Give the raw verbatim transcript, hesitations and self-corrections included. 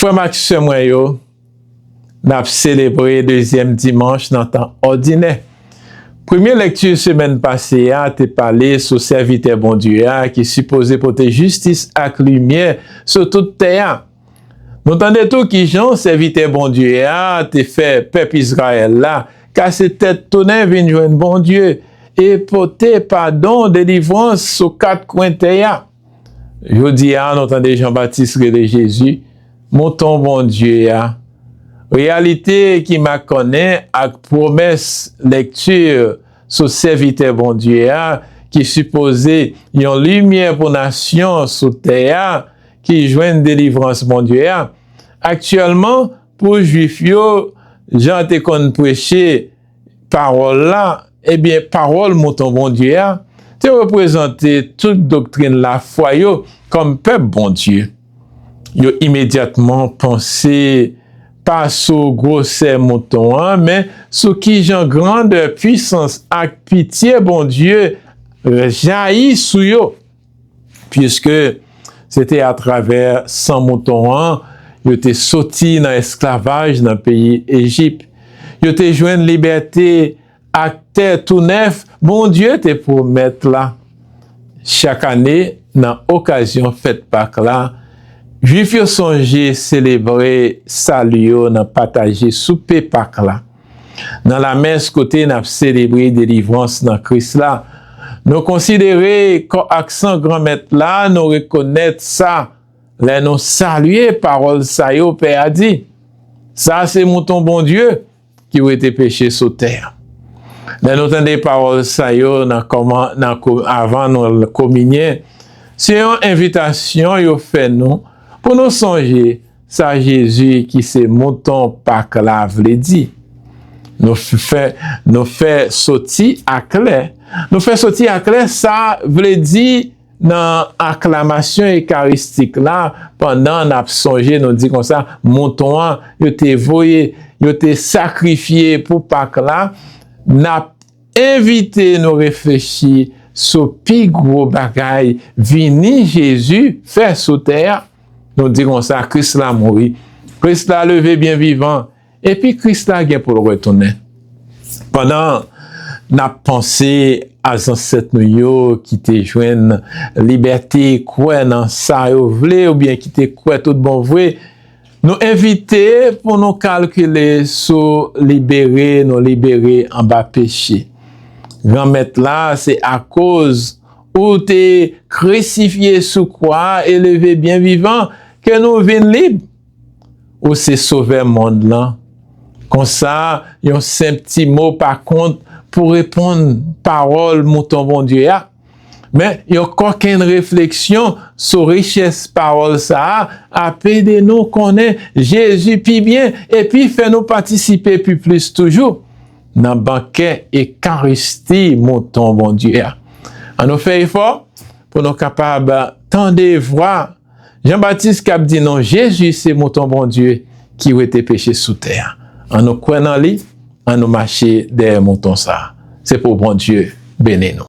Frè m ak sè mwen yo, n ap selebre dezyèm dimanch nan tan òdinè. Premye lekti semèn pase a te pale sou sèvitè Bondye a ki sipoze pote jistis ak limyè sou tout tè a. Nou tande tou kijan sèvitè Bondye a te fè pèp Izrayèl la kase tèt tounen vin jwenn Bondye e pote padon, delivrans sou kat kwen tè a. Jodi a, nou tande Jan Batis rele Jezi mouton Bondye a. Reyalite ki makònen ak pwomès lekti sou sèvitè Bondye a, ki sipoze yon limyè pou nasyon sou tè a, ki jwenn delivrans Bondye a. Aktyèlman, pou Jwif yo, Jan te konn preche pawòl la, ebyen, pawòl mouton Bondye a te reprezante tout doktrin lafwa yo kòm pèp Bondye. Yo imedyatman panse pa sou gwosè mouton an, men sou kijan grandè, pwisans ak pitye Bondye jayi sou yo. Piske se te atravè san mouton an yo te soti nan esklavaj nan peyi Ejip. Yo te jwenn libète ak tè tou nèf Bondye te pwomèt la. Chak ane, nan okazyon fèt Pak la, Jwif yo sonje selebre sali yo nan pataje soupe Pak la. Nan lamès kote n ap selebre delivrans nan Kris la, nou konsidere kò ak san Granmèt la, nou rekonèt sa lè nou salye pawòl sa yo Pè a di. Sa se mouton Bondye ki wete peche sou tè a. Lè nou tande pawòl sa yo nan kòman, nan ko-, avan nou kominye, se yon envitasyon yo fè nou pou nou sonje sa Jezi ki se mouton Pak la vle di. Nou fè, nou fè soti aklè. Nou fè soti aklè sa vle di nan aklamasyon ekaristik la, pandan n ap sonje, nou di konsa, mouton an, yo te voye, yo te sakrifye pou Pak la, n ap envite nou reflechi sou pi gwo bagay vini Jezi fè sou tè a. Nou di konsa, Kris la mouri, Kris la leve byen vivan, epi Kris la gen pou l retounen. Pandan n ap panse a zansèt nou yo ki te jwenn libète, kwè nan sa yo vle, oubyen ki te kwè tout bon vre, nou envite pou nou kalkile sou libere nou libere anba peche. Granmèt la, se akoz ou te krisifye sou kwa a e leve byen vivan ke nou vin lib. Ou se Sovè mond lan. Konsa, yon senp ti mo pa kont pou reponn pawòl mouton Bondye a. Men, yon kòkenn refleksyon sou richès pawòl sa a ap ede nou konnen Jezi pi byen epi fè nou patisipe pi plis toujou nan bankè Ekaristi mouton Bondye a. Ann nou fè efò pou nou kapab tande vwa Jan Batis k ap di nou, Jezi se mouton Bondye ki wete peche sou tè a. Ann nou kwè nan li, ann nou mache dèyè mouton sa a. Se pou Bondye beni nou.